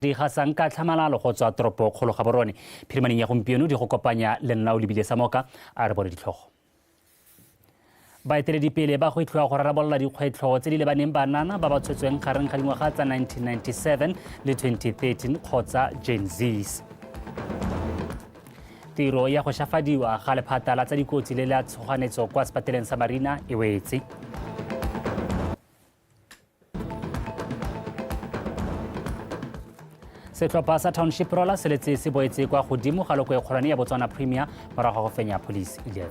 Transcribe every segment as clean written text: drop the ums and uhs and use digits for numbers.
Di gasang ka tlhamalalo go tswa toropo kgolo Gaborone. Phirimaneng ya gompieno di go kopanya le nna o lebile sa moka a re bone ditlhogo. Baeteledipele ba gwetlhiwa go rarabolola dikgwetlho tse di lebaneng banana ba ba tshotsweng gareng ga dingwaga tsa 1997 le 2013 kgotsa Gen Zs. Tiro ya go shafadiwa ga lephata la tsa dikotsi le la tshoganetso kwa sepateleng sa Marina e wetse. Setlhopha sa Township Roller se letse se boetse kwa godimo ga loko e kgolwane ya Botswana Premier morago ga go fenya Police 11.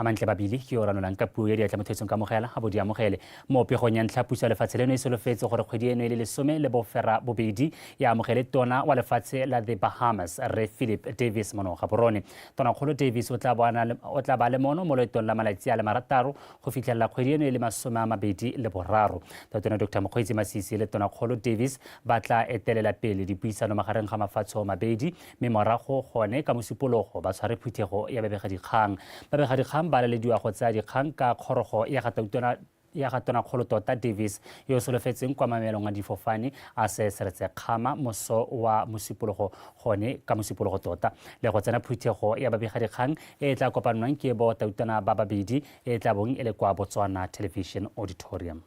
A mantle babili ke yo ranolang ka puo ya diatla mo thetsong kamogela a bo di amogele mo pegong ya ntlha. Puso ya lefatshe leno e solofetse gore kgwedi eno e le lesome le bofera bobedi ya amogele tona wa lefatshe la The Bahamas, Rre Philip Davis, mono Gaborone. Tonakgolo Davis o tla ba le mono mo loetong la malatsi a le 6 go fitlhelela kgwedi eno e le 23. Tautona Dr Mokgweetsi Masisi le Tonakgolo Davis ba tla etelela pele dipuisano magareng ga mafatshe mabedi, mme morago gone ka Mosupologo ba tshware phuthego ya babegadikgang. Babegadikgang ba lalediwa go tsaya dikgang ka kgorogo ya ga tautona ya ga tonakgolo tota Davis, yo o solofetseng kwa mamelong a difofane a se Seretse Kgama moso wa Mosupologo, gone ka Mosupologo tota, le go tsena phuthego ya babegadikgang e e tla kopanwang ke bo tautona ba babedi, e tla bong e le kwa Botswana Television Auditorium.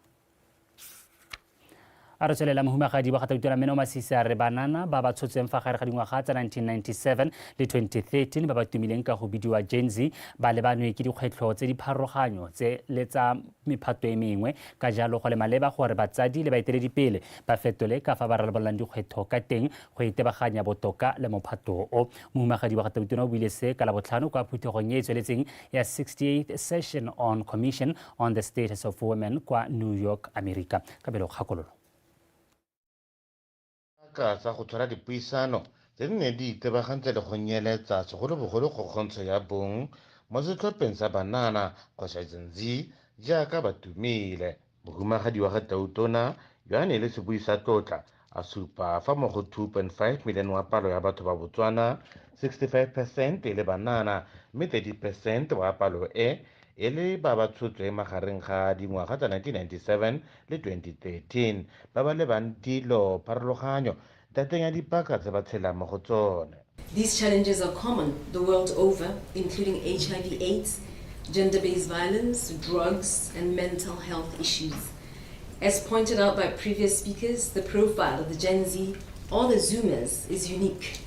A re tswelela. Mohumagadi wa ga tautona Meno Masisi a re banana ba ba tshotsweng fa gare ga dingwaga tsa 1997 le 2013, ba ba tumileng ka go bidiwa Gen Z, ba lebanwe ke dikgwetlho tse di pharologanyo tse le tsa mephato e mengwe. Ka jalo go le maleba gore batsadi le baeteledipele ba fetole ka fa ba rarabololang dikgwetlho ka teng go itebaganya botoka le mophato o. Mohumagadi wa ga tautona o buile se ka Labotlhano kwa phuthegong e e tsweletseng ya 68th Session on Commission on the Status of Women kwa New York, America. Kabelo Kgakololo. Ka tsa go tshwara dipuisano tse di neng di itebagantse le go nyeletsa segolobogolo kgokgontsho ya bong mo setlhopheng sa banana kgotsa Gen Z jaaka ba tumile. Mohumagadi wa ga tautona yo a ne le sebui sa tlotla a supa fa mo go 2.5 million wa palo ya batho ba Botswana, 65% e le banana, mme 30% wa palo e e le ba ba tshotsweng magareng ga dingwaga tsa 1997 le 2013, ba ba lebang dilo pharologanyo ntateng ya dipaka tse ba tshelang mo go tsone. These challenges are common the world over, including HIV AIDS, gender-based violence, drugs, and mental health issues. As pointed out by previous speakers, the profile of the Gen Z or the Zoomers is unique,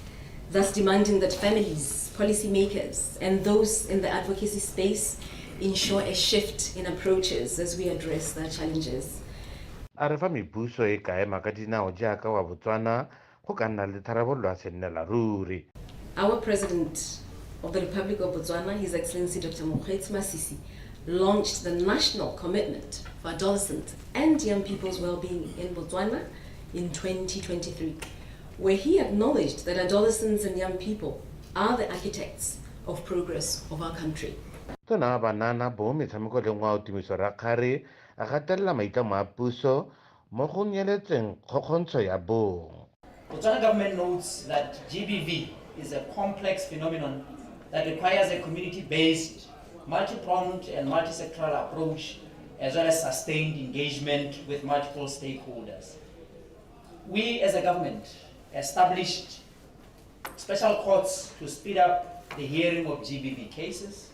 thus demanding that families, policymakers, and those in the advocacy space ensure a shift in approaches as we address their challenges. A re fa mebuso e ka ema ka dinao jaaka wa Botswana, go ka nna le tharabololo ya sennela ruri. Our President of the Republic of Botswana, His Excellency Dr. Mokgweetsi Masisi, launched the National Commitment for Adolescent and Young People's Well-Being in Botswana in 2023, where he acknowledged that adolescents and young people are the architects of progress of our country. Tona wa banana bo metshameko le ngwao Tumiso Rakgare a gatelela maitlamo a puso mo go nyeletseng kgokgontsho ya bong. Botswana government notes that GBV is a complex phenomenon that requires a community-based, multi-pronged and multi-sectoral approach, as well as sustained engagement with multiple stakeholders. We as a government established special courts to speed up the hearing of GBV cases.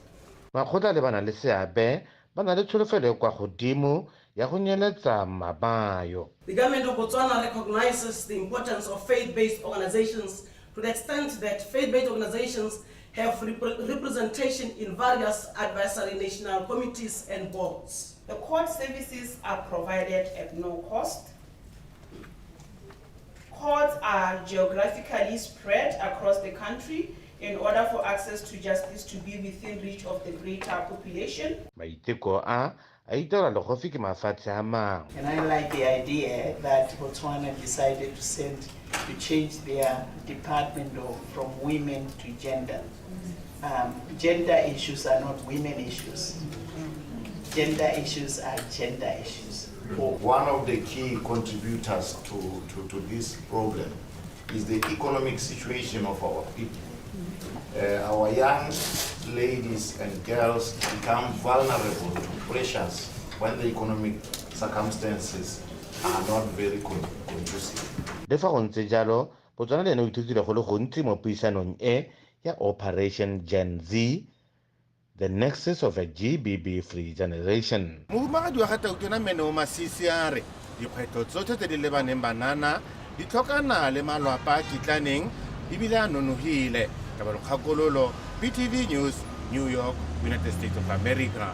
Makgotla le bana le seabe ba na le tsholofelo e kwa godimo ya go nyeletsa mabayo. The government of Botswana recognizes the importance of faith-based organizations to the extent that faith-based organizations have representation in various advisory national committees and boards. The court services are provided at no cost. Courts are geographically spread across the country in order for access to justice to be within reach of the greater population. Maiteko a a itelwa legofi ke mafatshe a mangwe. And I like the idea that Botswana decided to change their department from women to gender. Gender issues are not women issues. Gender issues are gender issues. One of the key contributors to this problem is the economic situation of our people. Our young ladies and girls become vulnerable to pressures when the economic circumstances are not very conducive. Le fa go ntse jalo, Botswana le ene o ithutile go le gontsi mo puisanong e ya Operation Gen Z, the nexus of a GBB free generation. Mohumagadi wa ga Tautona Mene Masisi a re dikgwetlho tsotlhe tse di lebaneng banana di tlhokana le malwapa a kitlaneng ebile a nonogile. Kabelo Kgakololo, BTV News, New York, United States of America.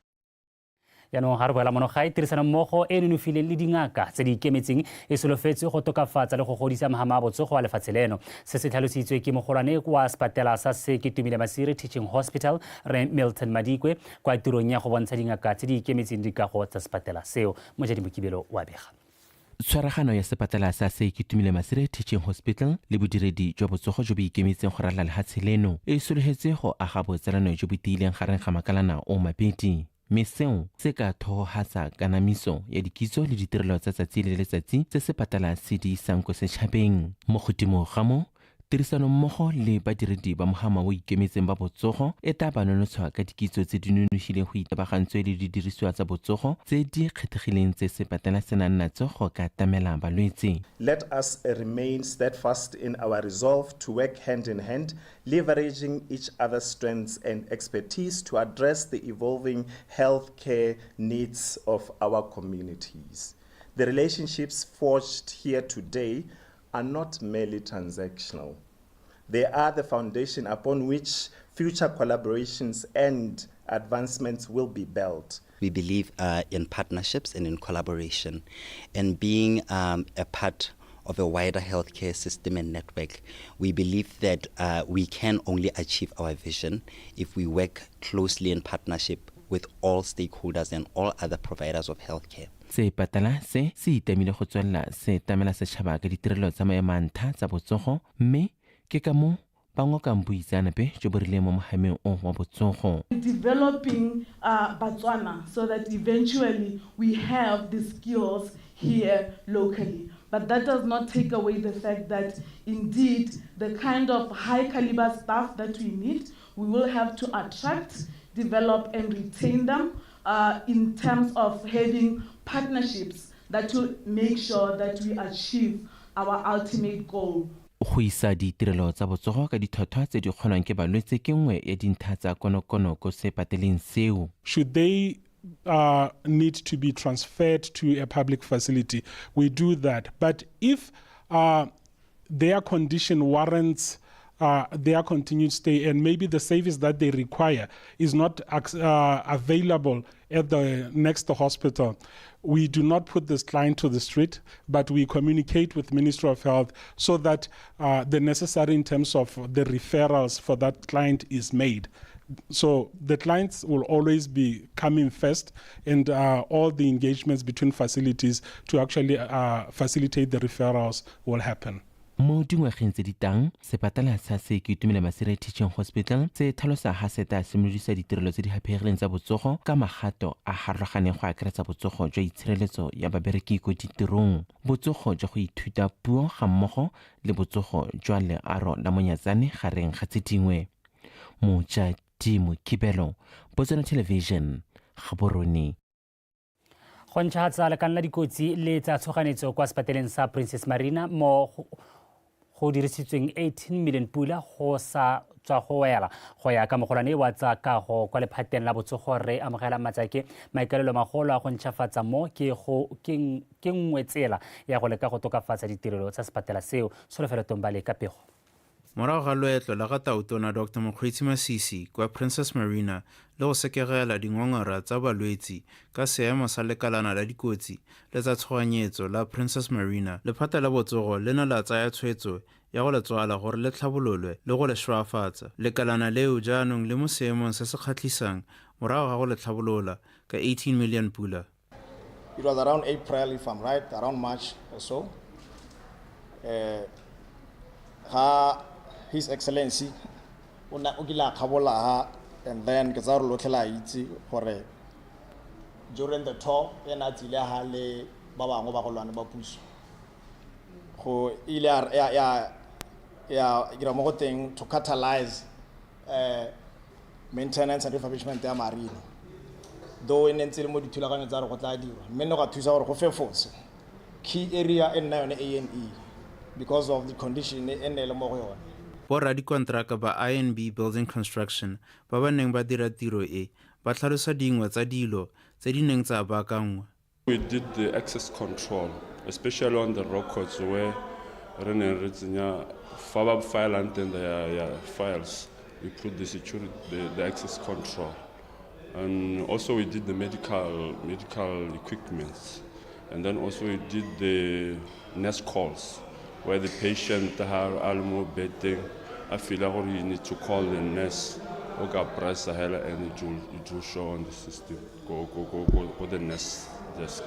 Jaanong ga re boela mono gae, tirisanommogo e e nonofileng le dingaka tse di ikemetseng e solofetswe go tokafatsa le go godisa mohama a botsogo wa lefatshe leno. Se se tlhalositswe ke mogolwane kwa sepatela sa Seketumile Masire Teaching Hospital, re Milton Madikwe, kwa tirong ya go bontsha dingaka tse di ikemetseng dikago tsa sepatela seo. Mojadi Mokibelo wa bega. Tshwaragano ya sepatela sa Seketumile Masire Teaching Hospital le bodiredi jwa botsogo jo bo ikemetseng go ralala lehatshe leno e sologetse go aga botsalano jo bo tiileng gareng ga makalana o mabedi, mme seo se ka thohohatsa kanamiso ya dikitso le ditirelo tsa tsatsi le letsatsi tse sepatela se di isang ko setšhabeng. Mo godimo ga mo, tirisanommogo le badiredi ba mohama o ikemetseng ba botsogo e tla ba nonotshwa ka dikitso tse di nonofileng go itebagantswe le didirisiwa tsa botsogo tse di kgethegileng tse sepatela se nang natso go ka tlamela balwetse. Let us remain steadfast in our resolve to work hand in hand, leveraging each other's strengths and expertise to address the evolving healthcare needs of our communities. The relationships forged here today are not merely transactional. They are the foundation upon which future collaborations and advancements will be built. We believe in partnerships and in collaboration, and being a part of a wider healthcare system and network. We believe that we can only achieve our vision if we work closely in partnership with all stakeholders and all other providers of healthcare. Sepatela se se itamile go tswelela se tlamela setšhaba ka ditirelo tsa maemo a ntlha tsa botsogo, mme ke ka moo ba ngokang boitseanape jo bo rileng mo mohameng o wa botsogo. Developing Botswana so that eventually we have the skills here locally. But that does not take away the fact that indeed the kind of high caliber staff that we need, we will have to attract, develop and retain them in terms of having partnerships that will make sure that we achieve our ultimate goal. Go isa ditirelo tsa botsogo ka ditlhotlhwa tse di kgonwang ke balwetse ke nngwe ya dintlha tsa konokono ko sepateleng seo. Should they need to be transferred to a public facility, we do that. But if their condition warrants their continued stay and maybe the service that they require is not available at the next hospital, we do not put this client to the street, but we communicate with Ministry of Health so that the necessary in terms of the referrals for that client is made. So the clients will always be coming first, and all the engagements between facilities to actually facilitate the referrals will happen. Mo dingwageng tse di tang, sepatela sa Seketumile Masire Teaching Hospital se tlhalosa ha se tla simolodisa ditirelo tse di haphegileng tsa botsogo ka magato a harologaneng go akaretsa botsogo jwa itshireletso ya babereki ko ditirong, botsogo jwa go ithuta puo ga mmogo le botsogo jwa learo la monyatsane gareng ga tse dingwe. Mojadi Mokibelo, Botswana Television, Gaborone. Go ntšhatsa lekala la dikotsi le tsa tshoganetso kwa sepateleng sa Princess Marina mo go dirisitsweng 18 million pula go sa tswa go wela. Go ya ka mogolwane wa tsa kago kwa lephateng la botsogo re amogela Matsake, maikaelelo magolo a go ntšhafatsa mo ke go ke nngwe tsela ya go leka go tokafatsa ditirelo tsa sepatela seo. Tsholofelo Tombale ka pego. Morago ga loetlo la ga Tautona Dr Mokgweetsi Masisi kwa Princess Marina le go sekegela dingongora tsa balwetsi ka seemo sa lekalana la dikotsi le tsa tshoganyetso la Princess Marina, lephata la botsogo le ne la tsaya tshwetso ya go le tswala gore le tlhabololwe le go le šwafatsa. Lekalana leo jaanong le mo seemong se se kgatlhisang morago ga go le tlhabolola ka 18 million pula. It was around April, if I'm right, around March or so. Ga His Excellency o na o kile a kgabola ha, and then ke tsaya gore lotlhe la itse gore during the tour e na tsile ha le ba bangwe ba golwane ba puso go ile ya dira mo go teng to catalyze maintenance and refurbishment ya marina. Though e ne ntse e le mo dithulaganyo tsa re go tla dirwa, mme ne ga thusa gore go fefose key area e nna yone A&E because of the condition e nne e le mo go yone. Boradikonteraka ba I&B Building Construction ba ba neng ba dira tiro e ba tlhalosa dingwe tsa dilo tse di neng tsa baakanngwa. We did the access control, especially on the records where re neng re tsenya fa ba filang teng their files, we put the security, the access control. And also we did the medical equipments. And then also we did the nurse calls, where the patient ha a le mo beteng, a feel gore you need to call the nurse, o ka press hela and it will show on the system, go, go, go, go, go the nurse desk.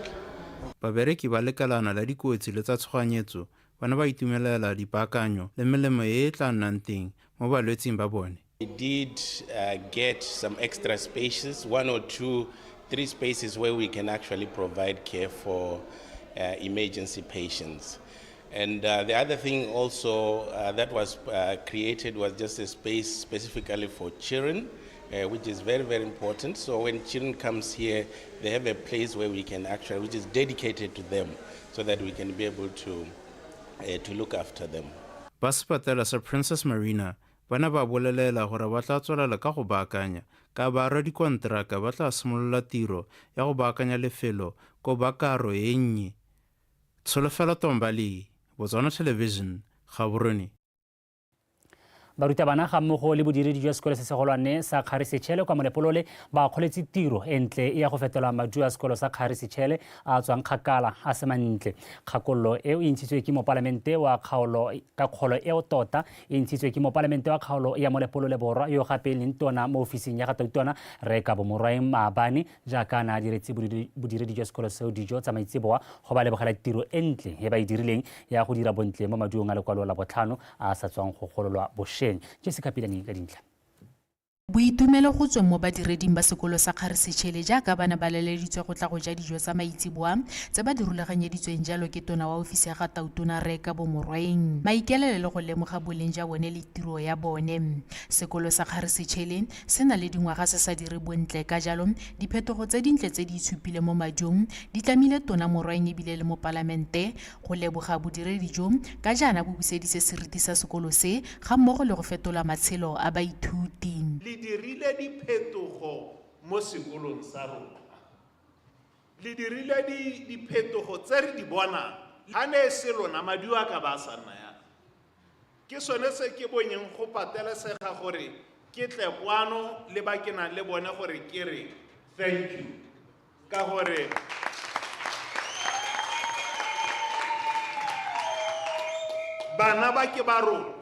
Babereki ba lekalana la dikotsi le tsa tshoganyetso ba ne ba itumelela dipaakanyo le melemo e e tla nnang teng mo balwetsing ba bone. We did get some extra spaces, one or two, three spaces where we can actually provide care for emergency patients. And the other thing also that was created was just a space specifically for children, which is very, very important. So when children comes here, they have a place where we can actually, which is dedicated to them, so that we can be able to look after them. Ba sepatela sa Princess Marina ba ne ba bolelela gore ba tla tswelela ka go baakanya ka baradikonteraka ba tla simolola tiro ya go baakanya lefelo ko ba karo e nnye. Tsholofelo Tombali, Botswana Television, Gaborone. Barutabana ga mmogo le bodiredi jwa sekolo se segolwane sa Kgari Sechele kwa Molepolole ba kgoletse tiro e ntle ya go fetola maduo a sekolo sa Kgari Sechele a tswang kgakala a se mantle. Kgakololo eo e ntshitswe ke mopalamente wa kgaolo ka kgolo eo tota e ntshitswe ke mopalamente wa kgaolo ya Molepolole Borwa, yo gape e leng tona mo ofising ya ga Tautona, Rre Kabo Morwaeng, maabane jaaka a ne a diretse bodiredi jwa sekolo seo dijo tsa maitseboa go ba lebogela tiro e ntle e ba e dirileng ya go dira bontle mo maduong a lekwalo la botlhano a a sa tswang go gololwa bošweng. Jessica Pilane ka dintlha. Boitumelo go tsweng mo badireding ba sekolo sa Kgari Sechele jaaka ba ne ba laleditswe go tla go ja dijo tsa maitseboa tse ba di rulaganyeditsweng jalo ke tona wa ofisi ya ga Tautona, Rre Kabo Morwaeng, maikaelelo le go lemoga boleng jwa bone le tiro ya bone. Sekolo sa Kgari Sechele se na le dingwaga se sa dire bontle, ka jalo diphetogo tse dintle tse di itshupile mo maduong di tlamile tona Morwaeng ebile le mopalamente go leboga bodiredi jo ka jaana bo buseditse seriti sa sekolo se ga mmogo le go fetola matshelo a baithuti. Le dirile diphetogo mo sekolong sa rona, le dirile diphetogo tse re di bonang. Ga ne e se lona, maduo a ka ba a sa nna yana. Ke sone se ke bonyeng go patelesega gore ke tle kwano le ba ke nang le bone gore ke re thank you, ka gore bana ba ke ba rona,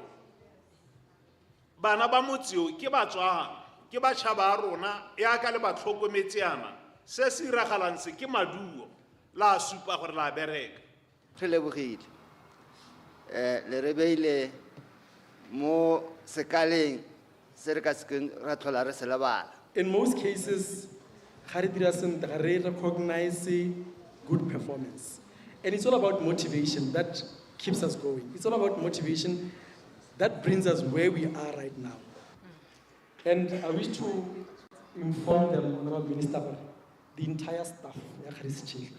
bana ba motse o ke Batswana, ke batšhaba a rona, yaka le ba tlhokometse yana. Se se iragalang se ke maduo, la supa gore la bereka. Re lebogile, le re beile mo sekaleng se re ka sekeng ra tlhola re se lebala. In most cases, ga re dira sentle, ga re recognize good performance. And it's all about motivation that keeps us going. It's all about motivation that brings us where we are right now. And I wish to inform the Honorable Minister gore the entire staff ya Kgari Sechele,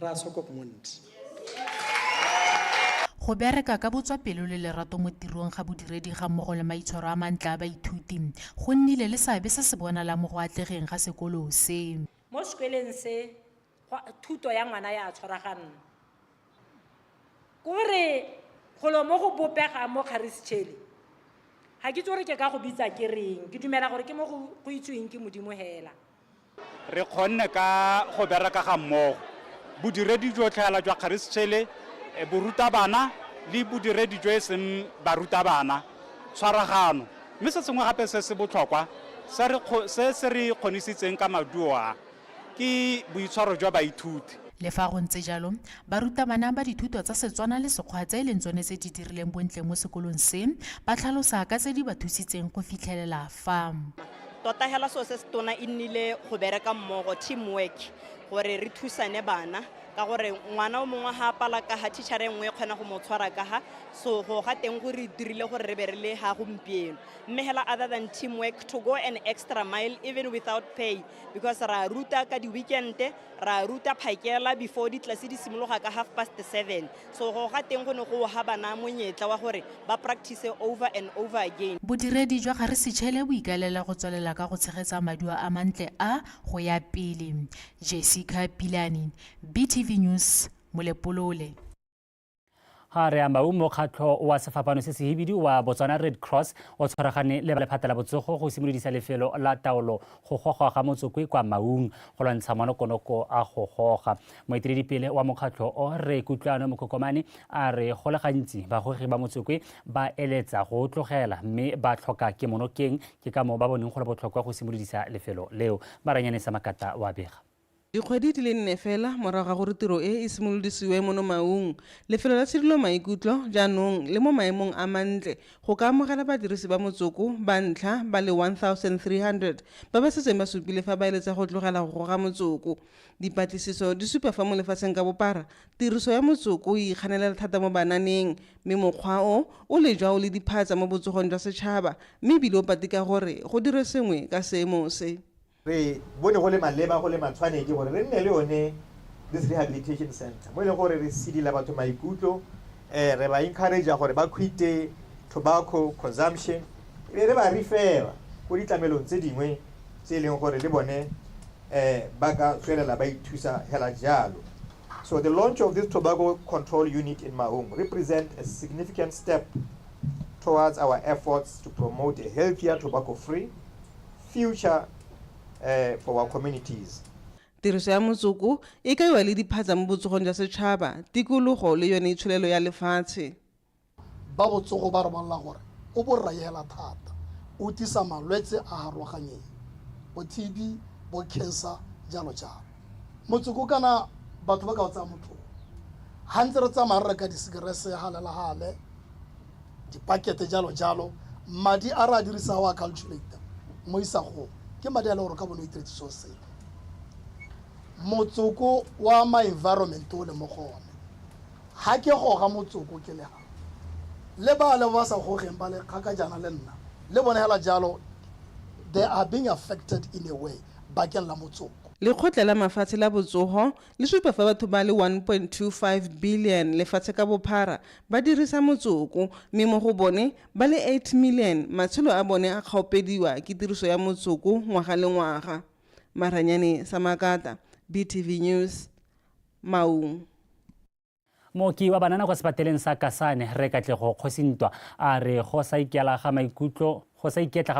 ra Swakopmund. Go bereka ka botswapelo le lerato mo tirong ga bodiredi ga mmogo le maitshwaro a mantle a baithuti go nnile le seabe se se bonalang mo go atlegeng ga sekolo se. Mo sekoleng se thuto ya ngwana ya tshwaraganna kore golo mo go bopegang mo Kgari Sechele, ga ke itse gore ke ka go bitsa ke reng. Ke dumela gore ke mo go itseweng ke Modimo hela. Re kgonne ka go bereka ga mmogo bodiredi jotlhe hela jwa Kgari Sechele, borutabana le bodiredi jo e seng barutabana, tshwaragano. Mme se sengwe gape se se botlhokwa se se re kgonisitseng ka maduo a ke boitshwaro jwa baithuti. Le fa go ntse jalo, barutabana ba dithuto tsa Setswana le Sekgwa tse e leng tsone tse di dirileng bontle mo sekolong se ba tlhalosa ka tse di ba thusitseng go fitlhelela fa. Tota hela seo se se tona e nnile go bereka mmogo, teamwork, gore re thusane bana. Ka gore ngwana o mongwe ga a pala ka ga teacher e nngwe e kgona go mo tshwara ka ga, so go ga teng go re dirile gore re be re le ga gompieno. Mme hela other than teamwork, to go an extra mile even without pay, because ra ruta ka di-weekend, ra ruta phakela before ditlase di simologa ka 7:30. So go ga teng go ne go ha bana monyetla wa gore ba practice over and over again. Bodiredi jwa Gare Setšhele bo ikaelela go tswelela ka go tshegetsa maduo a mantle a go ya pele. Jessica Pilane, BTV News, Molepolole. Ga re amau, mokgatlho wa sefapano se sehibidu wa Botswana Red Cross o tshwaragane le ba lephata la botsogo go simolodisa lefelo la taolo go gogwa ga motsokwe kwa Maung go lwantsha manokonoko a go goga. Moeteledipele wa mokgatlho o, Rre Kutlwano Mokokomane, a re go le gantsi bagogi ba motsokwe ba eletsa go tlogela mme ba tlhoka kemonokeng, ke ka moo ba boneng go le botlhokwa go simolodisa lefelo leo. Maranyane Samakata wa bega. Dikgwedi di le nne fela morago ga gore tiro e e simolodisiwe mono Maung, lefelo la tshidilo maikutlo jaanong le mo maemong a mantle go ka amogela badirisi ba motsoko ba ntlha ba le 1,300 ba ba setseng ba supile fa ba eletsa go tlogela go goga motsoko. Dipatlisiso di supa fa mo lefatsheng ka bopara tiriso ya motsoko e ikganelela thata mo bananeng mme mokgwa o o lejwa o le diphatsa mo botsogong jwa setšhaba mme ebile o patika gore go dirwe sengwe ka seemo se. Re bone go le maleba, go le matshwanedi gore re nne le yone this rehabilitation center mo e leng gore re sidila batho maikutlo, re ba encourage gore ba quite tobacco consumption, e be re ba refera ko ditlamelong tse dingwe tse e leng gore le bone ba ka tswelela ba ithusa hela jalo. So the launch of this tobacco control unit in Maung represent a significant step towards our efforts to promote a healthier tobacco-free future for our communities. Tiriso ya motsoko e kaiwa le diphatsa mo botsogong jwa setšhaba, tikologo le yone itsholelo ya lefatshe. Ba botsogo ba re bolela gore o boraela thata, o tlisa malwetse a harologanyeng, bo TB, bo cancer, jalo jalo. Motsoko kana batho ba ka o tsaya motho, ha ntse re tsamaya re reka disekerese gale le gale, dipakete jalo jalo, madi a re a dirisa wa calculator mo isagong ke madi a le gore ka bone o itiretse so sepe. Motsoko wa ma environment o le mo go one, ha ke goga motsoko ke le ha le ba le ba sa gogeng ba le kgaka jaana le nna le bone hela jalo, they are being affected in a way bakeng la motsoko. Lekgotla la mafatshe la botsogo le supa fa batho ba le 1.25 billion lefatshe ka bophara ba dirisa motsoko, mme mo go bone ba le 8 million matshelo a bone a kgaopediwa ke tiriso ya motsoko ngwaga le ngwaga. Maranyane Samakata, BTV News, Maung. Mooki wa banana kwa sepateleng sa Kasane, Rre Katlego Kgosintwa, a re go sa iketla ga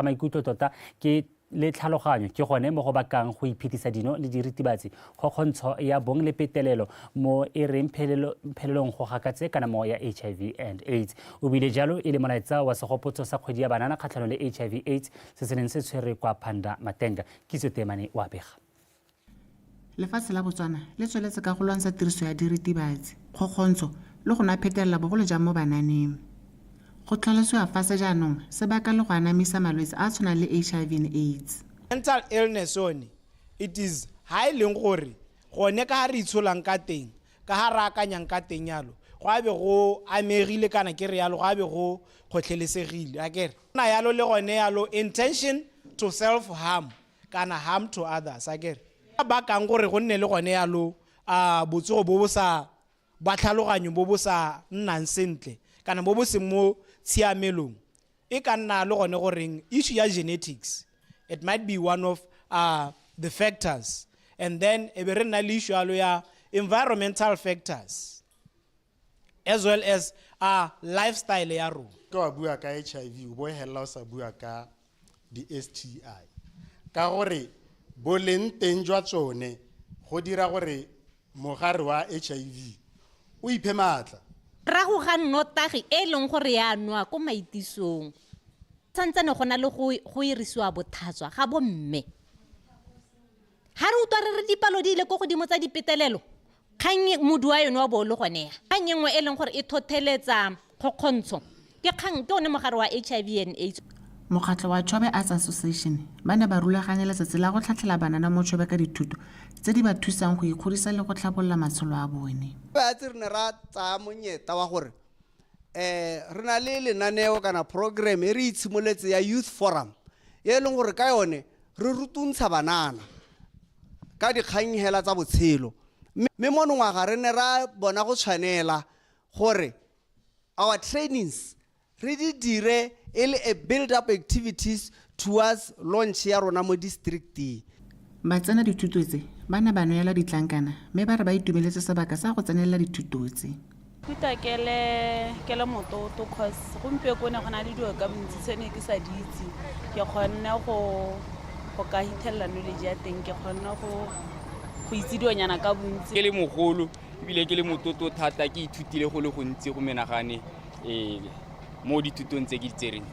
maikutlo tota ke le tlhaloganyo ke gone mo go bakang go iphetisa dino le diritibatsi, kgokgontsho ya bong le petelelo mo e reng phelelong go gakatse kanamo ya HIV and AIDS. O buile jalo e le molaetsa wa segopotso sa kgwedi ya banana kgatlhanong le HIV AIDS se se neng se tshwere kwa Phanda Matenga. Kitso Temane wa bega. Lefatshe la Botswana le tsweletse ka go lwantsha tiriso ya diritibatsi, kgokgontsho le go nwa phetelela bogolo jang mo bananeng. Go tlhalosiwa fa se jaanong se baka le go anamisa malwetse a a tshwanang le HIV and AIDS. Mental illness one, it is ha e leng gore gone ka ha re itsholang ka teng, ka ha re akanyang ka teng yalo, go a be go amegile kana ke re yalo, go a be go kgotlhelesegile, akere. Na yalo le gone yalo intention to self harm kana harm to others, akere. Bakang gore go nne le gone yalo a botsogo bo bo sa ba tlhaloganyo bo bo sa nnang sentle kana bo bo seng mo tshiamelong, e ka nna le gone goreng issue ya genetics, it might be one of the factors, and then e be re nna le issue yalo ya environmental factors as well as lifestyle ya rona. Ke wa bua ka HIV, o bo hella o sa bua ka di-STI, ka gore boleng teng jwa tsone go dira gore mogare wa HIV o iphe maatla. Morago ga nnotagi e leng gore ya nwa ko maitisong, santsane go na le go irisiwa botlhaswa ga bomme. Ha re utlwa re re dipalo di ile ko godimo tsa dipetelelo, kgang modu wa yone wa bo o le gone ya. Kgang e nngwe e leng gore e thotheletsa kgokgontsho ke kgang ke one mogare wa HIV and AIDS. Mokgatlho wa Chobe Arts Association ba ne ba rulaganya letsatsi la go tlhatlhela banana mo Chobe ka dithuto tse di ba thusang go ikgodisa le go tlhabolola matshelo a bone. Batse re ne ra tsaya monyetla wa gore um re na le lenaneo kana program e re itshimoletse ya youth forum e leng gore ka yone re rutuntsha banana ka dikgang hela tsa botshelo mme monongwaga re ne ra bona go tshwanela gore our trainings re di dire e le a build up activities towards launch ya rona mo districting. Batsena dithuto tse ba ne ba neelwa ditlankana mme ba re ba itumeletse sebaka sa go tsenelela dithuto tse. Kuta ke le ke le mototo cause gompieko ne go na le dilo ka bontsi tse ne ke sa di itse ke kgonne go go ka hithelela knowledge ya teng ke kgonne go go itse dilonyana ka bontsi. Ke le mogolo ebile ke le mototo thata ke ithutile go le gontsi go menagane um mo dithutong tse ke di tsereng.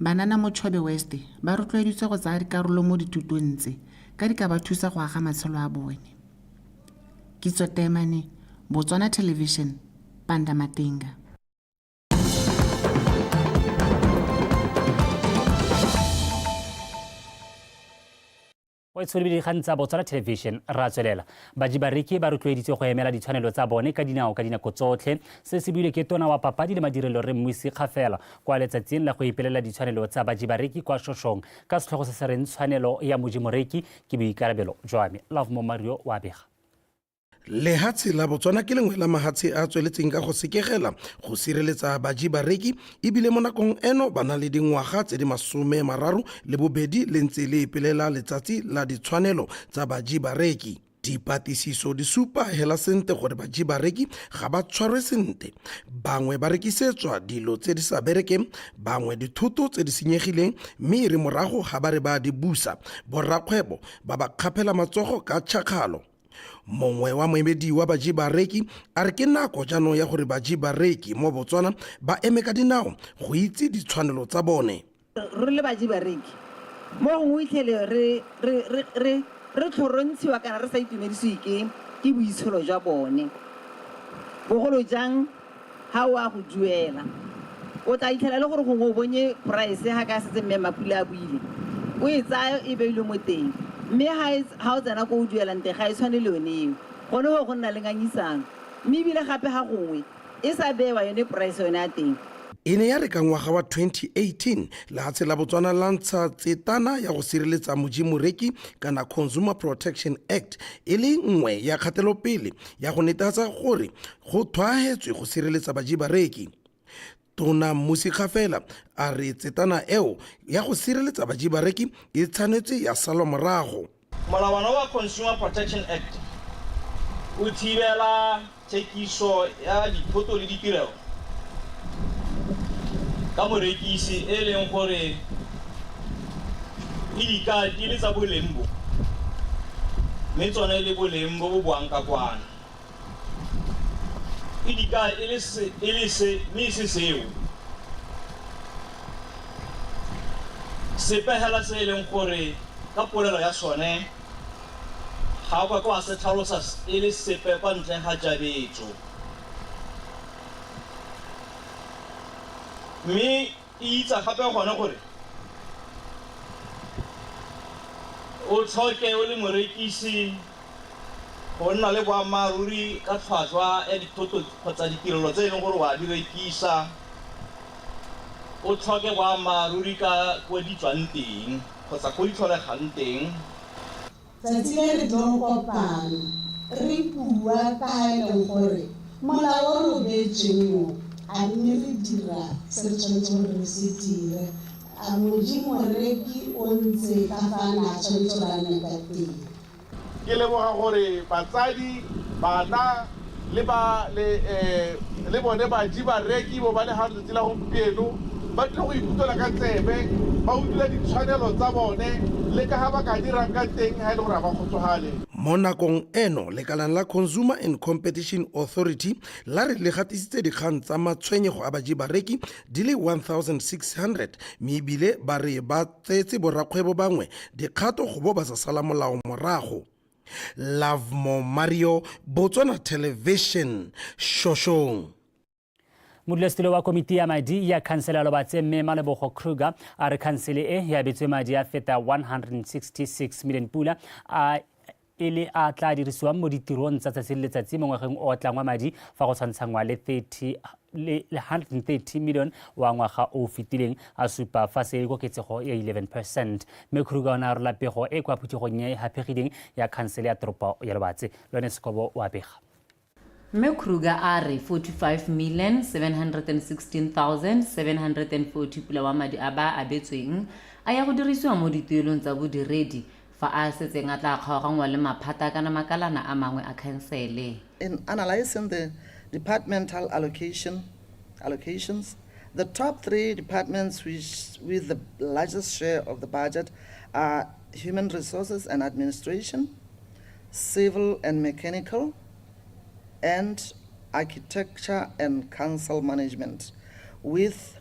Banana mo Chobe West ba rotloeditswe go tsaya dikarolo mo dithutong tse ka di ka ba thusa go aga matshelo a bone. Kitso Temane, Botswana Television, Pandamatenga. O tsholebile dikgang tsa Botswana Television ra tswelela. Baji bareki ba rotloeditswe go emela ditshwanelo tsa bone ka dinao ka dinako tsotlhe. Se se buile ke tona wa papadi le madirelo re Mmusi Kgafela kwa letsatsing la go ipelela ditshwanelo tsa baji bareki kwa Shoshong ka setlhogo se se reng tshwanelo ya moji moreki ke boikarabelo jwa me. Love Mo Mario wa bega. Lehatshe la Botswana ke lengwe la mahatshe a tsweletseng ka go sekegela go sireletsa baji bareki ebile mo nakong eno ba na le dingwaga tse di 32 le ntse le ipelela letsatsi la ditshwanelo tsa baji bareki. Dipatlisiso di supa hela sente gore baji bareki ga ba tshwarwe sente, bangwe ba rekisetswa dilo tse di sa berekeng, bangwe dithoto tse di senyegileng, mme e re morago ga ba re ba di busa, borrakgwebo ba ba kgaphela matsogo ka tšhakgalo. Mongwe wa moemedi wa baji bareki a re ke nako jaanong ya gore baji bareki mo Botswana ba eme ka dinao go itse ditshwanelo tsa bone. Re le baji bareki mo gongwe o itlhele re re re re re tlhorontshiwa kana re sa itumedisiwe ke ke boitsholo jwa bone, bogolo jang ha o a go duela. O tla itlhela le gore gongwe o bonye price ha ka setse mme Mapula a buile, o e tsaya e beilwe mo teng, mme ha o tsena ko o duelang teng ga e tshwane le yone eo. Gone go go nna le ngangisano, mme ebile gape ga gongwe e sa bewa yone price yone ya teng. E ne ya re ka ngwaga wa 2018 lehatshe la Botswana la ntsha tsetana ya go sireletsa moji moreki kana Consumer Protection Act e le nngwe ya kgatelopele ya go netefatsa gore go thwaetswe go sireletsa baji bareki. Tona Mmusi Kgafela a re tsetana eo ya go sireletsa baji bareki e tshwanetse ya salwa morago. Molawana wa Consumer Protection Act o thibela thekiso ya dithoto le ditirelo ka morekisi e leng gore e di ka di le tsa boleng bo, mme tsone e le boleng bo bo boang ka kwana, e di ka e le se, e le se, mme e se seo. Sepe hela se e leng gore ka polelo ya sone ga o ka kwa se tlhalosa e le sepe kwa ntle ga jabetso, mme e itsa gape gone gore o tlhoke o le morekisi go nna le boammaaruri ka tlhwatlhwa ya dithoto kgotsa ditirelo tse e leng gore wa di rekisa, o tlhoke boammaaruri ka ko di tswang teng kgotsa ko di tlholegang teng. Tsatsi le re tlo kopana re bua ka ha e leng gore molao o re o beetsweng o, a mme re dira se re tshwanetseng gore re se dire, a moji moreki o ntse ka fa a ne a tshwanetse gore a nne ka teng. Ke leboga gore batsadi, bana le ba le le bone baji bareki bo ba le ga letsatsi la gompieno ba tlile go ikutlwela ka tsebe, ba utlwile ditshwanelo tsa bone le ka ga ba ka dirang ka teng ha e le gore ga ba kgotsofale. Mo nakong eno lekalana la Consumer and Competition Authority la re le gatisitse dikgang tsa matshwenyego a baji bareki di le 1600, mme ebile ba re ba tseetse borakgwebo bangwe dikgato go bo ba sa sala molao morago. Lovemore Mario, Botswana Television, Shoshong. Modulasetulo wa komiti ya madi ya khansele ya Lobatse mme Malebogo Kruger a re khansele e e abetswe madi a feta 166 million pula a e le a tla dirisiwang mo ditirong tsa tsatsi le letsatsi mo ngwageng o tlang wa madi fa go tshwantshanngwa le 30 le 130 million wa ngwaga o fetileng, a supa fa se koketsego ya 11 percent. Mme Kruger o ne a rola pego e kwa phuthegong e e haphegileng ya khansele ya toropo ya Lobatse. Lone Sekobo o a bega. Mme Kruger a re 45,716,740 pula wa madi a ba a abetsweng a ya go dirisiwa mo dituelong tsa bodiredi fa a setseng a tla kgaoganngwa le maphata kana makalana a mangwe a khansele. In analyzing the departmental allocation allocations, the top three departments which, with the largest share of the budget are Human Resources and Administration, Civil and Mechanical, and Architecture and Council Management, with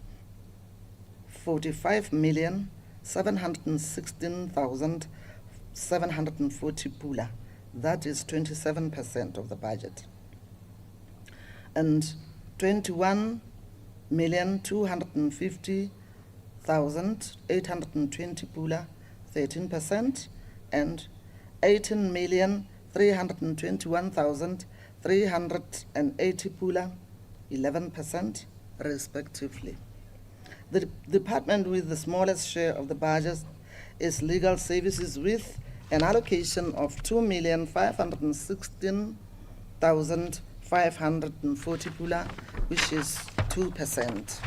45,716,740 pula. That is 27% of the budget. And 21,250,820 pula, 13%, and 18,321,380 pula, 11%, respectively. The department with the smallest share of the budget is Legal Services, with an allocation of 2,516,540 pula, which is 2%.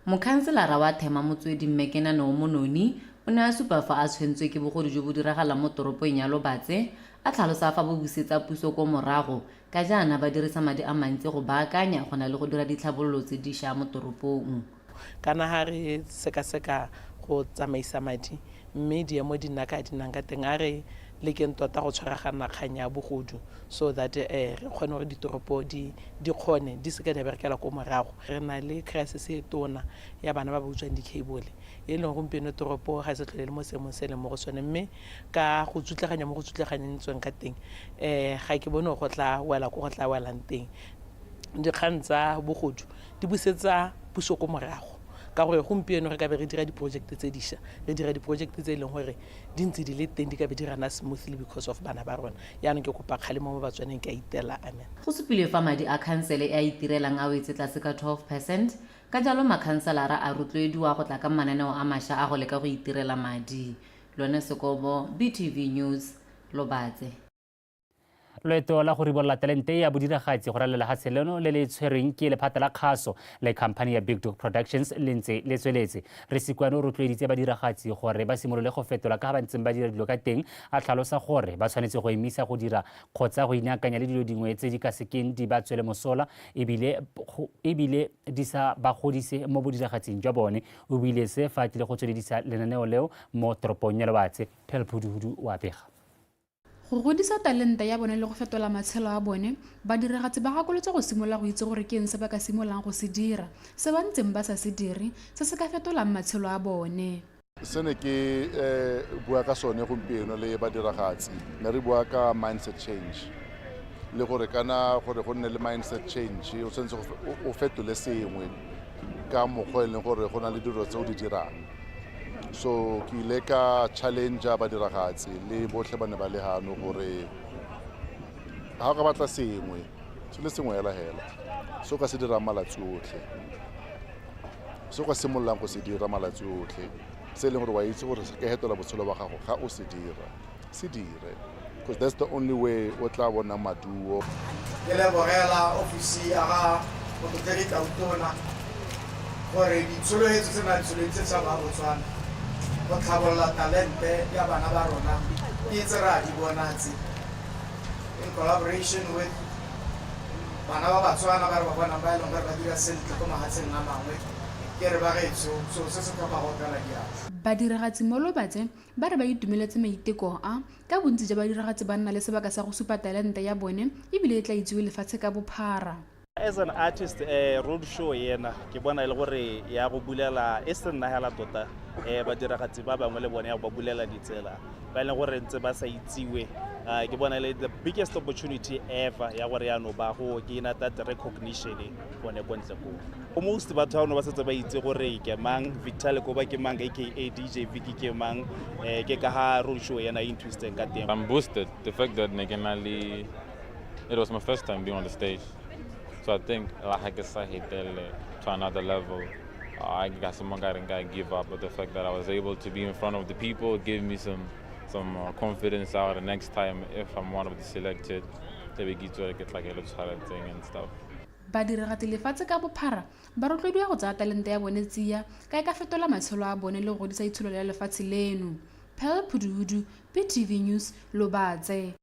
Mokhanselara wa Thema Motswedi Mme Kenaneo Mononi o ne a supa fa a tshwentswe ke bogodu jo bo diragalang mo toropong ya Lobatse, a tlhalosa fa bo busetsa puso ko morago ka jaana ba dirisa madi a mantsi go baakanya go na le go dira ditlhabololo tse diša mo toropong. Kana ha re sekaseka go tsamaisa madi mme diemo di nna ka di nnang ka teng, a re lekeng tota go tshwaragana kgang ya bogodu so that re kgone gore ditoropo di kgone di seke di a berekela ko morago. Re na le crisis e tona ya bana ba ba utswang di-cable, e leng gompieno toropo ga e sa tlhole le mo seemong se e leng mo go sone, mme ka go tsutlaganya mo go tsutlaganyetsweng ka teng, ga ke bone go tla wela ko go tla welang teng. Dikgang tsa bogodu di busetsa puso ko morago, ka gore gompieno re ka be re dira diprojekte tse dišwa, re dira diprojekte tse e leng gore di ntse di le teng, di ka be di rana smoothly because of bana ba rona. Yaanong ke kopa kgalemo mo Batswaneng, ke a itela, amen. Go supilwe fa madi a khansele e a itirelang a wetse tlase ka 12 percent, ka jalo makhanselara a rotloediwa go tla ka mananeo a mašwa a go leka go itirela madi. Lone Sekobo, BTV News, Lobatse. Loeto la go ribolola talente ya bodiragatsi go ralala lehatshe leno le le tshwerweng ke lephata la kgaso le khamphani ya Big Dog Productions le ntse le tsweletse. Re Sikwane o rotloeditse badiragatsi gore ba simolole go fetola ka ga ba ntseng ba dira dilo ka teng, a tlhalosa gore ba tshwanetse go emisa go dira kgotsa go inaakanya le dilo dingwe tse di ka sekeng di ba tswele mosola ebile ebile di sa ba godise mo bodiragatsing jwa bone. O buile se fa a tlile go tsweledisa lenaneo leo mo toropong ya Lobatse. Phel Phuduhudu o a bega. Go godisa talente ya bone le go fetola matshelo a bone, badiragatsi ba gakolotswe go simolola go itse gore ke eng se ba ka simololang go se dira, se ba ntseng ba sa se dire, se se ka fetolang matshelo a bone. Se ne ke bua ka sone gompieno le badiragatsi, ne re bua ka mindset change, le gore kana gore go nne le mindset change o tshwanetse o fetole sengwe ka mokgwa e leng gore go na le dilo tse o di dirang. So ke ile ka challenge badiragatsi le botlhe ba ne ba le hano gore ga o ka batla sengwe se le sengwe hela hela se o ka se dirang malatsi otlhe, se o ka simololang go se dira malatsi otlhe, se e leng gore wa itse gore se ka fetola botshelo ba gago ga o se dira, se dire, because that's the only way o tla bonang maduo. Ke lebogela ofisi ya ga Motlotlegi Tautona gore ditsholofetso tse na di tsholofeditse setšhaba ya Botswana go tlhabolola talente ya bana ba rona ke tse re a di bona tse, in collaboration with bana ba Batswana ba re ba bonang ba e leng gore ba dira sentle ko mahatsheng a mangwe, ke re ba gaetsho, so se se tlhoka go opela diatla. Badiragatsi mo Lobatse ba re ba itumeletse maiteko a, ka bontsi jwa badiragatsi ba nna le sebaka sa go supa talente ya bone ebile e tla itsiwe lefatshe ka bophara. As an artist, road show ena ke bona e le gore ya go bulela e se nna hela tota badiragatsi ba bangwe le bone ya go ba bulela ditsela ba e leng gore ntse ba sa itsiwe. Ke bona e le the biggest opportunity ever ya gore yaanong ba go gaina that recognition gone ko ntle koo. Almost batho ba ba setse ba itse gore ke mang Victor Lekoba, ke mang aka DJ Vicky, ke mang, ke ka ha road show ena e nthusitseng ka teng. I'm boosted. The fact that Nekenali, it was my first time being on the stage. So I think like I said, to another level. I got some guy didn't give up, but the fact that I was able to be in front of the people gave me some confidence out. The next time, if I'm one of the selected, they will get to get like a little thing and stuff. Badiragatsi lefatshe ka bophara ba rotloediwa go tsaya talente ya bone tsia ka e ka fetola matshelo a bone le go godisa itsholelo ya lefatshe leno. Pearl Phuduhudu, BTV News, Lobatse.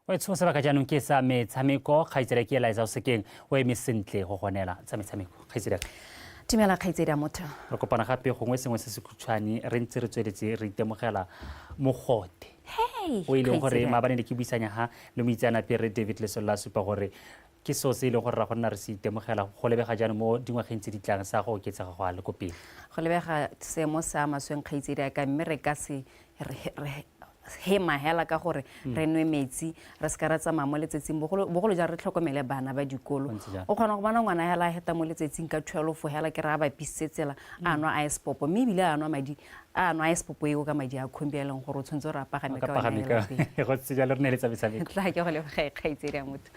O e tshosa sebaka jaanong ke sa metshameko. Kgaitsedi ke Eliza Osekeng o eme sentle go gonela tsa metshameko. Kgaitsedi, Dumela kgaitsedi ya motho. Re kopana gape gongwe sengwe se se khutshwane, re ntse re tsweletse re itemogela mogote o e leng gore maabane ne ke buisanya ha le moitseanape re David Lesolla a supa gore ke seo se e leng gore ra go nna re se itemogela go lebega jaanong mo dingwageng tse di tlang sa go oketsega go a le ko pele. Go lebega seemo se a masweng kgaitsedi ya ka, mme re ka se hema hela ka gore re nwe metsi, re se ka ra tsamaya mo letsatsing, bogolo jang re tlhokomele bana ba dikolo. O kgona go bona ngwana hela a heta mo letsatsing ka 12 hela ke re a bapisitse tsela, a nwa ice pop, mme ebile a nwa madi, a nwa ice pop eo ka madi a khombi a leng gore o tshwanetse gore a pagame ka yone hela pele. Go ntse jalo, re neeletsa metshameko. Tla ke go leboge kgaitsedi ya motho.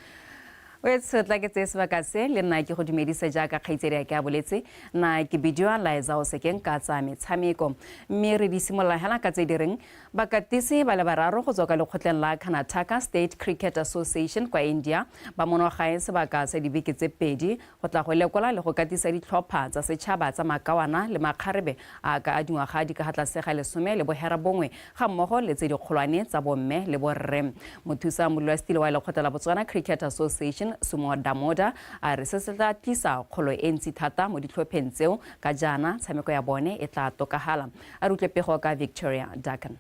O etse tla ke tseye sebaka se le nna ke go dumedise jaaka kgaitsedi ya ke a boletse, nna ke bidiwa Liza Osekeng ka tsa metshameko. Mme re di simolola hela ka tse di reng bakatisi ba le bararo go tswa ka lekgotleng la Karnataka State Cricket Association kwa India ba monogae sebaka sa dibeke tse pedi go tla go lekola le go katisa ditlhopha tsa setšhaba tsa makawana le makgarebe a ka a dingwaga di ka ga tlase ga 19 ga mmogo le tse dikgolwane tsa bomme le borre. Mothusa modulasetilo wa lekgotla la Botswana Cricket Association Sumo Damoda a re se se tla tlisa kgolo e ntsi thata mo ditlhopheng tseo ka jaana tshameko ya bone e tla tokagala. A re utlwe pego ka Victoria Duncan.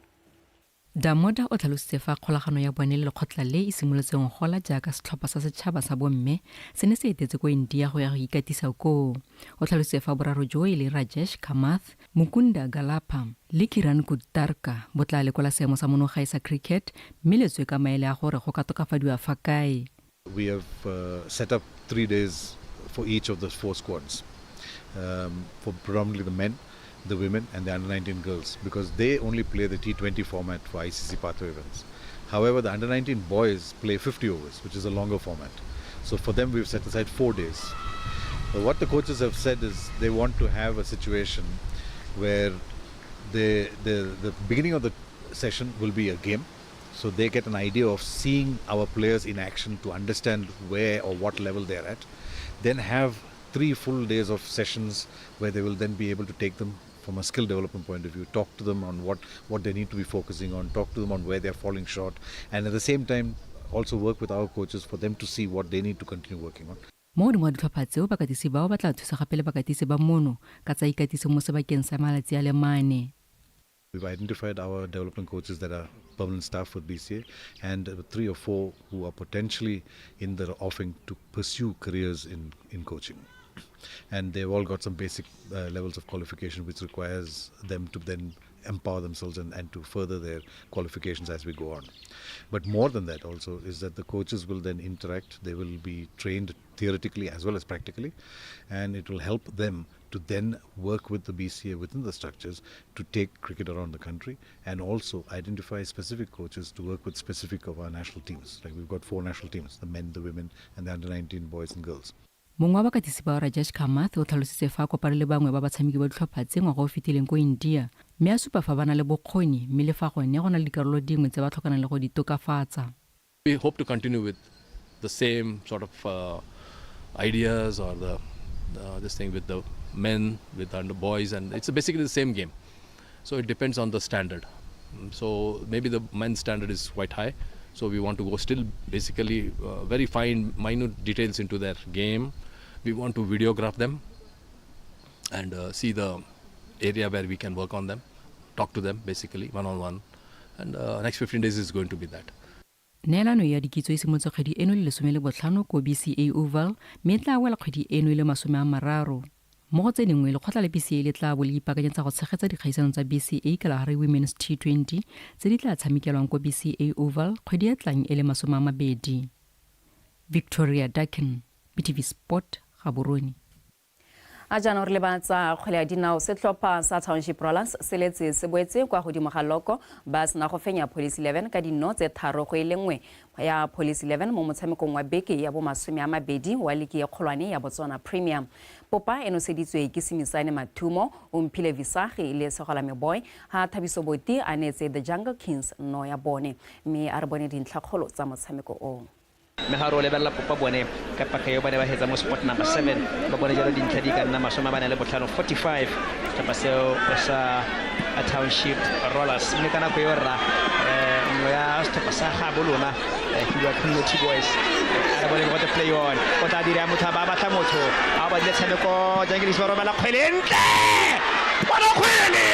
Damoda o tlhalositse fa kgolagano ya bone le lekgotla le e simolotseng gola jaaka setlhopha sa setšhaba sa bomme se ne se etetse ko India go ya go ikatisa koo. O tlhalositse fa boraro jo e le Rajesh Kamath, Mukunda Galapa le Kiran Kudtarka bo tla lekola seemo sa monogae sa cricket mme le tswe ka maele a gore go ka tokafadiwa fa kae. We have set up 3 days for each of the 4 squads, for predominantly the men, the women and the under-19 girls, because they only play the T20 format for ICC pathway events. However, the under-19 boys play 50 overs, which is a longer format. So for them, we've set aside 4 days. But what the coaches have said is they want to have a situation where the beginning of the session will be a game. So they get an idea of seeing our players in action to understand where or what level they're at. Then have 3 full days of sessions where they will then be able to take them from a skill development point of view, talk to them on what they need to be focusing on, talk to them on where they're falling short, and at the same time also work with our coaches for them to see what they need to continue working on. Mo godimo ga ditlhopha tseo, bakatisi bao ba tla thusa gape le bakatisi ba mono ka tsa ikatiso mo sebakeng sa malatsi a le mane. We've identified our development coaches that are permanent staff with BCA and 3 or 4 who are potentially in the offing to pursue careers in coaching. And they've all got some basic levels of qualification, which requires them to then empower themselves and to further their qualifications as we go on. But more than that also is that the coaches will then interact. They will be trained theoretically as well as practically, and it will help them to then work with the BCA within the structures to take cricket around the country and also identify specific coaches to work with specific of our national teams. Like we've got 4 national teams, the men, the women, and the under-19 boys and girls. Mongwe wa bakatisi ba Rajesh Kamath o tlhalositse fa a kopane le bangwe ba batshameki ba ditlhopha tse ngwaga o fetileng ko India, mme a supa fa ba na le bokgoni mme le fa gone go na le dikarolo dingwe tse ba tlhokanang le go di tokafatsa. We hope to continue with the same sort of ideas or the this thing with the men, with the boys, and it's basically the same game. So it depends on the standard. So maybe the men's standard is quite high, So we want to go still basically very fine, minute details into their game. We want to videograph them and see the area where we can work on them, talk to them basically one-on-one. And next 15 days is going to be that. Neelano ya dikitso e simolotse kgwedi eno le 15 ko BCA Oval, mme e tla wela kgwedi eno e le 30. Mo go tse dingwe, lekgotla la BCA le tla bo le ipaakanyetsa go tshegetsa dikgaisano tsa BCA Kalahari Women's T20 tse di tla tshamekelwang ko BCA Oval kgwedi e tlang e le 20. Victoria Dakin, BTV Sport, Gaborone. A jaanong re lebatsa kgwele ya dinao. Setlhopha sa Township Rollers se letse se boetse kwa godimo ga loko ba sena go fenya Police 11 ka dino tse 3-1 ya Police 11 mo motshamekong wa beke ya bo 20 wa liki e kgolwane ya Botswana Premier. Popa e noseditswe ke Simisane Mathumo, Omphile Visagi le Segolame Boy, ha Thabiso Boti a neetse The Jungle Kings no ya bone. Mme a re bone dintlhakgolo tsa motshameko o. Mme ga re o lebelela Popa bone ka paka eo ba ne ba hetsa mo spot number 7, ba bone jalo dintlha di ka nna 45, 45, setlhopha seo sa Township Rollers. Mme ka nako eo rra nngwe ya setlhopha sa gabo lona ke bua Community Boys, a re bone go play on o tla dira motho a ba batla motho a o batlile tshameko Jangles ba romela kgwele ntle, bona kgwele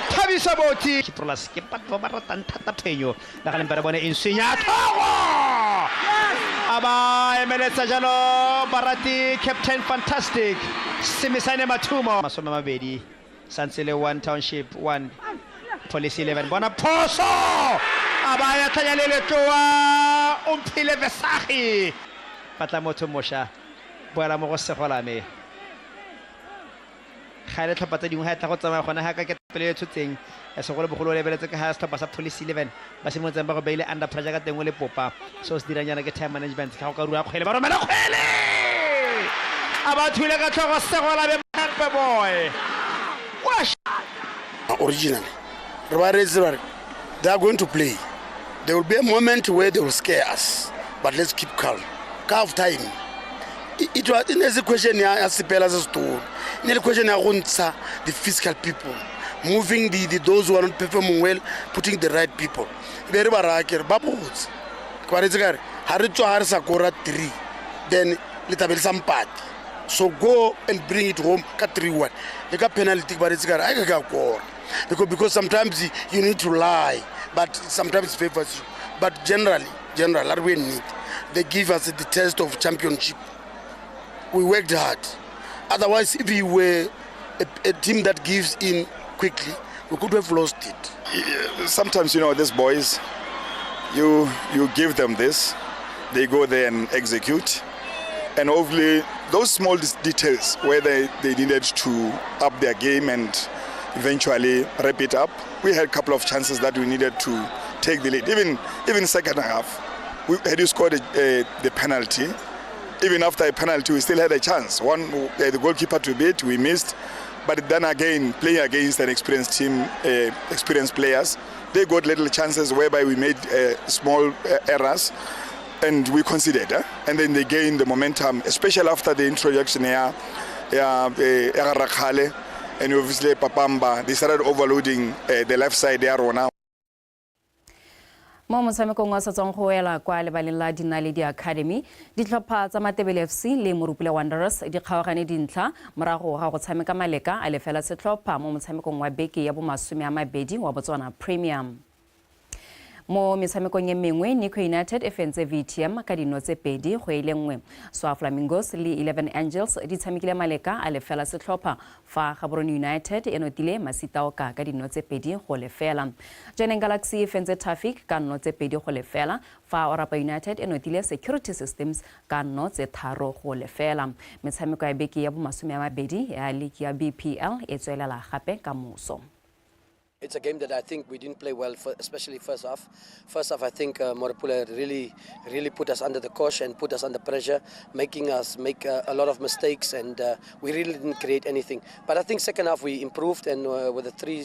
Thabiso Boti. Rollers ke batho ba ba ratang thata phenyo, le ga lempe re bone enswenya tlhogo a ba emeletsa jalo barati Captain Fantastic Simisane Mathumo. 20 santse le 1 Township 1 Police 11. Bona phoso a ba ya tlhanya le letloa Omphile Vesagi, batla motho mosha boela mo go Segolame. Ga le tlhopha tse dingwe ga e tla go tsamaya gona ga ka ke pele e tshotseng segolobogolo o lebeletse ka ga setlhopha sa Police 11 ba simolotseng ba go beile under pressure ka teng o le Popa. Seo se dirang jaana ke time management ka go ka rua kgwele, ba romela kgwele a ba thule ka tlhogo Segolame Mohape Boy. Originally re ba reetse ba re they are going to play, there will be a moment where they will scare us, but let's keep calm. Ka half time it was e ne se question ya sepela se setona, e ne le question ya go ntsha the physical people, moving the those who are not performing well, putting the right people. Be re ba raya ke re ba botse, ke ba reetse ka re ga re tswa ga re sa kora 3, then le tlabe le sa mpate, so go and bring it home ka 3-1. Le ka penalty ke ba reetse ka re a ke ka kora, because sometimes you need to lie, but sometimes it favors you. But generally we need, they give us the test of championship. We worked hard. Otherwise, if we were a team that gives in quickly, we could have lost it. Sometimes, you know, these boys, you give them this, they go there and execute. And hopefully, those small details where they needed to up their game and eventually wrap it up. We had a couple of chances that we needed to take the lead. Even second half, we had scored the penalty. Even after a penalty, we still had a chance. One, the goalkeeper to beat, we missed. But then again, playing against an experienced team, experienced players, they got little chances whereby we made small errors and we conceded. And then they gained the momentum, especially after the introduction here, and obviously Papamba, they started overloading the left side there now. Mo motshamekong wa sa tswang go wela kwa lebaleng la Dinaledi Academy, ditlhopha tsa Matebele FC le Morupule Wanderers di kgaogane dintlha morago ga go tshameka maleka a lefela setlhopha mo motshamekong wa beke ya bo 20 wa Botswana Premier. Mo metshamekong e mengwe, Nico United e fentse VTM ka dino tse 2-1. Swa Flamingos le 11 Angels di tshamekile maleka a lefela setlhopha, fa Gaborone United e notile Masitaoka ka dino tse 2-0. Jwaneng Galaxy e fentse Traffic ka nno tse 2-0, fa Orapa United e notile Security Systems ka nno tse 3-0. Metshameko ya beke ya bo 20 ya ligi ya BPL e tswelela gape ka moso. It's a game that I think we didn't play well, for, especially first half. First half, I think Morupule really, really put us under the cosh and put us under pressure, making us make a lot of mistakes, and we really didn't create anything. But I think second half we improved, and with the three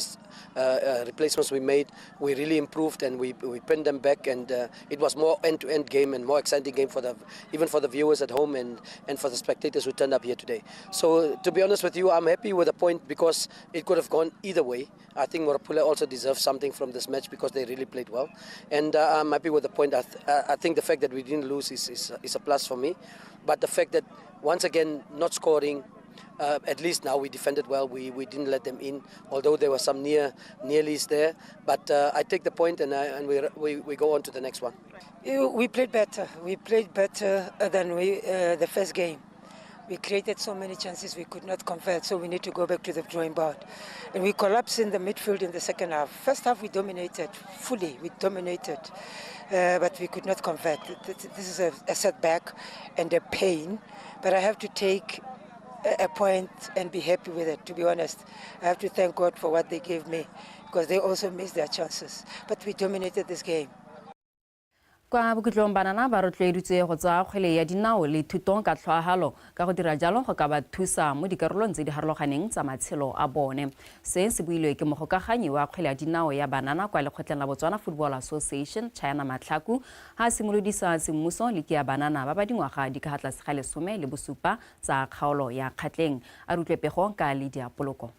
replacements we made, we really improved, and we pinned them back, and it was more end-to-end game and more exciting game for the even for the viewers at home and for the spectators who turned up here today. So to be honest with you, I'm happy with the point because it could have gone either way. I think Morupule Morapule also deserves something from this match because they really played well. And I'm happy with the point. I, th I think the fact that we didn't lose is, is, is a plus for me. But the fact that, once again, not scoring, at least now we defended well. We, we didn't let them in, although there were some near nearlies there. But I take the point and, I, and we, we, we go on to the next one. We played better. We played better than we, the first game. We created so many chances we could not convert, so we need to go back to the drawing board. And we collapsed in the midfield in the second half. First half we dominated fully, we dominated, but we could not convert. This is a, a setback and a pain, but I have to take a point and be happy with it, to be honest. I have to thank God for what they gave me because they also missed their chances. But we dominated this game. Kwa bokhutlong banana ba rotloeditswe go tsaya kgwele ya dinao le thutong ka tlhoahalo ka go dira jalo go ka ba thusa mo dikarolong tse di harologaneng tsa matshelo a bone. Se se builwe ke mogokaganyi wa kgwele ya dinao ya banana kwa lekgotleng la Botswana Football Association China Matlhaku ha a simolodisa semmuso liki ya banana ba ba dingwaga di ka tlase ga 17 tsa kgaolo ya Kgatleng. A re utlwe pego ka Lydia Poloko.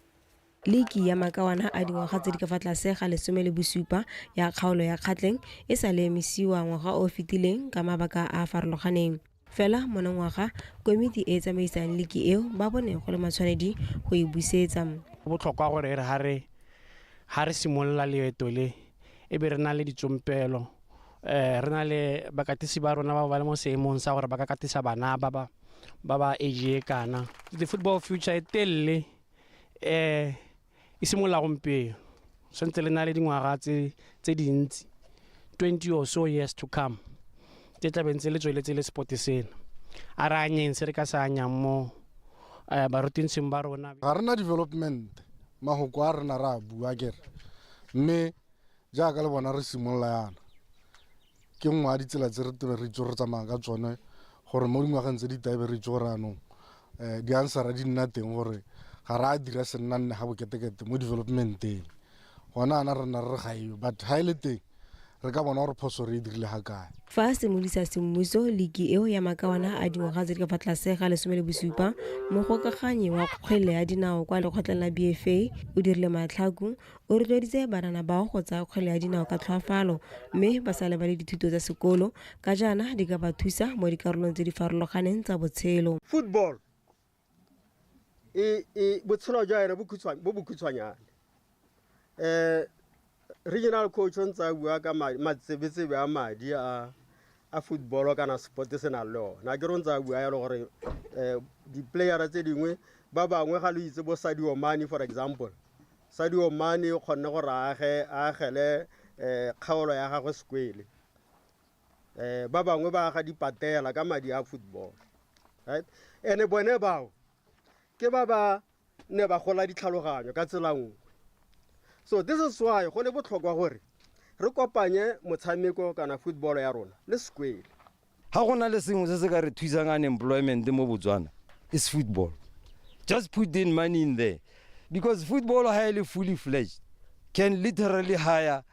Liki ya makawana a dingwaga tse di ka fa tlase ga 17 ya kgaolo ya Kgatleng e sa le emisiwa ngwaga o o fetileng ka mabaka a a farologaneng. Fela monongwaga komiti e e tsamaisang liki eo ba bone go le matshwanedi go e busetsa. Go botlhokwa gore e re ha re ha re simolola leeto le e be re na le ditsompelo re na le bakatisi ba rona ba ba le mo seemong sa gore ba ka katisa bana ba ba ba ba age e kana. The football future e telele e simolola gompieno santse le na le dingwaga tse tse dintsi 20 or so years to come tse tla beng tse le tsweletse le sport sena a re anyeng se re ka se anyang mo barutintshing ba rona. Ga rena development mahoko a rena re a bua kere mme jaaka le bona re simolola yana ke nngwe ya ditsela tse re tebe re itse gore re tsamaya ka tsone gore mo dingwageng tse di taebe re itse gore anong di-answera di nna teng gore ga re a dira senna nne ga boketekete mo developmenteng gona ana re nna re re ga eo but ga e le teng re ka bona gore phoso re e dirile ga kae. Fa a simolodisa semmuso liki eo ya makawana a dingwaga tse di ka fa tlase ga 17, mogokaganyi wa kgwele ya dinao kwa lekgotleng la BFA o dirile matlhaku o rotloeditse banana bao go tsaya kgwele ya dinao ka tlhoafalo mme ba sa lebale dithuto tsa sekolo ka jaana di ka ba thusa mo dikarolong tse di farologaneng tsa botshelo. Football e e botshelo jwa yone bo bokhutshwanyane. Regional coach o ntse a bua ka matsebetsebe a madi a a football kana sport se nang le one. A ke re o ntse a bua yalo gore di-playera tse dingwe ba bangwe ga lo itse bo Sadio Mane for example. Sadio Mane o kgonne gore a agele kgaolo ya gagwe sekwele. Ba bangwe ba aga dipatela ka madi a football. Right? Ene bone bao ke ba ba ne ba gola ditlhaloganyo ka tsela nngwe. So this is why go le botlhokwa gore re kopanye motshameko kana football ya rona le sekwele. Ga go na le sengwe se se ka re thusang unemployment mo Botswana is football. Just put in money in there because football ha e le fully fledged can literally hire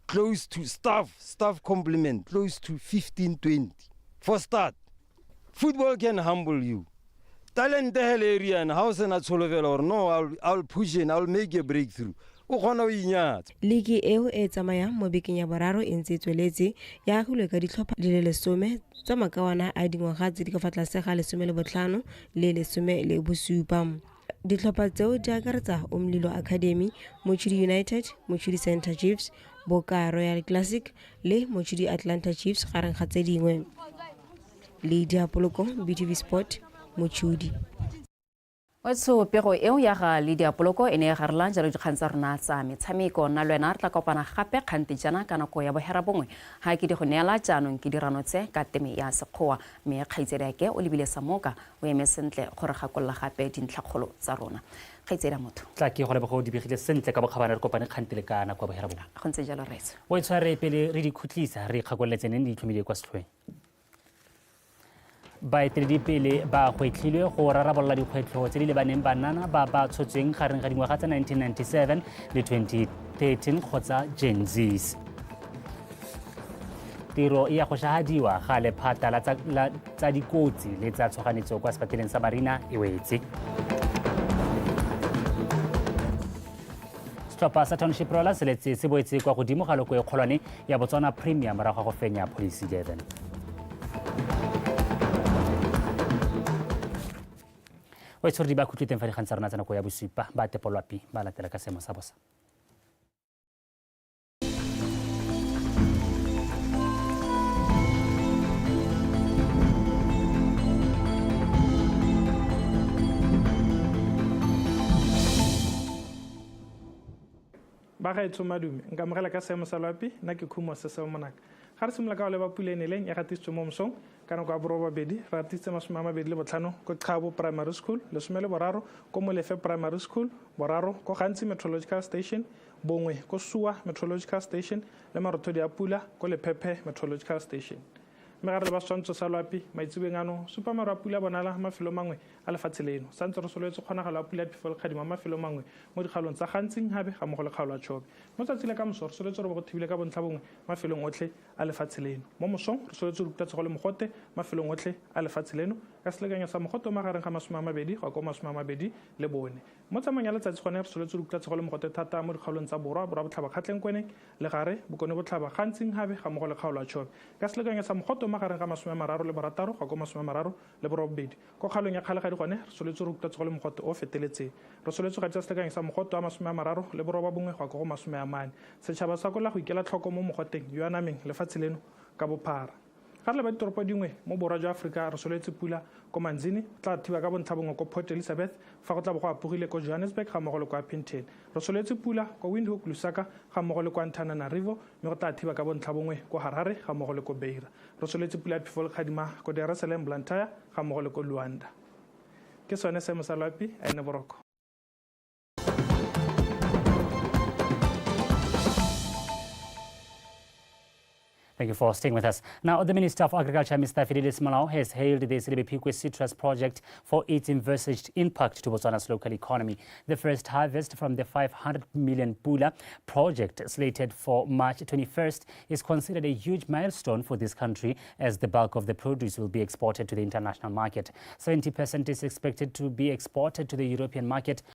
close to staff complement close to 15 20 for start. Football can humble you. Talente hele e riana ha o sena tsholofelo gore no I'll push in, I'll make a breakthrough. O kgona go inyatsa. Liki eo e tsamayang mo bekeng ya boraro e ntse e tsweletse ya agilwe ka ditlhopha di le 10 tsa makawana a dingwaga tse di ka fa tlase ga 15 le 17. Ditlhopha tseo di akaretsa Umlilo Academy, Mochudi United, Mochudi Center Chiefs, Boka Royal Classic le Mochudi Atlanta Chiefs gareng ga tse dingwe. Lydia Poloko, BTV Sport, Mochudi. Wetsho pego eo ya ga Lydia Poloko e ne e garela jalo dikgang tsa rona tsa metshameko. Nna le wena re tla kopana gape kgante jana ka nako ya 9:30 ha ke di go neela jaanong ke dirano tse ka teme ya Sekgowa mme kgaitsediake o lebile Samoka o eme sentle gore gakolola gape dintlhakgolo tsa rona. Kgaitsedi motho. Tla ke go leboga o di begile sentle ka bokgabane re kopane kgante le ka nako ya 9:30. Go ntse jalo rraetsho. O e tshware pele re di khutlisa re ikgakololetse neng di itlhomile kwa setlhoeng. Baeteledipele ba gwetlhilwe go rarabolola dikgwetlho tse di lebaneng banana ba ba tshotsweng gareng ga dingwaga tsa 1997 le 2013 kgotsa Gen Zs. Tiro e ya go shahadiwa ga lephata la tsa dikotsi le tsa tshoganetso kwa sepateleng sa Marina e wetse. Setlhopha sa Township Rollers se letse se boetse kwa godimo ga loko e kgolwane ya Botswana Premier morago ga go fenya Police 11. O e tshwere di ba khutlwe teng fa dikgang tsa rona tsa nako ya bosupa ba tepolwapi ba latela ka seemo sa bosa. Ba gaetsho madume, nka amogela ka seemo sa loapi, nna ke Khumo Seseo Monaka. Ga re simolola ka go leba pula e neleng e gatisitswe mo mosong ka nako ya borobabedi, re gatisitse 25 ko Qhabo Primary School, 13 ko Molefe Primary School, 3 ko Gantsi Meteorological Station, 1 ko Sua Meteorological Station le marothodi a pula ko Lephephe Meteorological Station. Mme ga re leba setshwantsho sa loapi maitsebeng ano, supa maru a pula bonala mafelo mangwe a lefatshe leno. Santse re solowetse kgonagalo ya pula ya phefo le kgadimo mafelo mangwe mo dikgaolong tsa Gantsi, Nhabe ga mmogo le kgaolo ya Chobe. Mo tsatsi la kamoso re solowetse gore bo go thibile ka bontlha bongwe mafelong otlhe a lefatshe leno. Mo mosong re solowetse go utlwa le mogote mafelong otlhe a lefatshe leno ka selekanyo sa mogote o magareng ga 20 go ya ko 24. Mo tsamaong ya letsatsi gone re solowetse go utlwa le mogote thata mo dikgaolong tsa Borwa, Borwa Botlhaba, Kgatleng Kweneng, Legare, Bokone Botlhaba, Gantsi, Nhabe ga mmogo le kgaolo ya Chobe. Ka selekanyo sa mogote o magareng ga 36 go ya ko 38. Ko kgaolong ya Kgalagadi gone re solowetse go utlwa le mogote o feteletseng. Re solowetse go gatisa selekanyo sa mogote wa 39 go ya ko go 40. Setšhaba sa kola go ikela tlhoko mo mogoteng yo anameng lefatshe leno ka bophara. Ga re leba ditoropo dingwe mo borwa jwa Aforika re solowetse pula ko Manzini, go tla thiba ka bontlha bongwe ko Port Elizabeth fa go tla bo go apogile ko Johannesburg ga mmogo le kwa Upington. Re solowetse pula ko Windhoek, Lusaka ga mmogo le kwa Antananarivo mme go tla thiba ka bontlha bongwe ko Harare ga mmogo le ko Beira. Re solowetse pula ya phefo le kgadima ko Dar es Salaam, Blantyre ga mmogo le ko Luanda. Ke sone seemo sa loapi a ene boroko. Thank you for staying with us. Now, the Minister of Agriculture, Mr. Fidelis Molao, has hailed the Selebi Phikwe Citrus project for its envisaged impact to Botswana's local economy. The first harvest from the 500 million pula project, slated for March 21st, is considered a huge milestone for this country as the bulk of the produce will be exported to the international market. 70% is expected to be exported to the European market,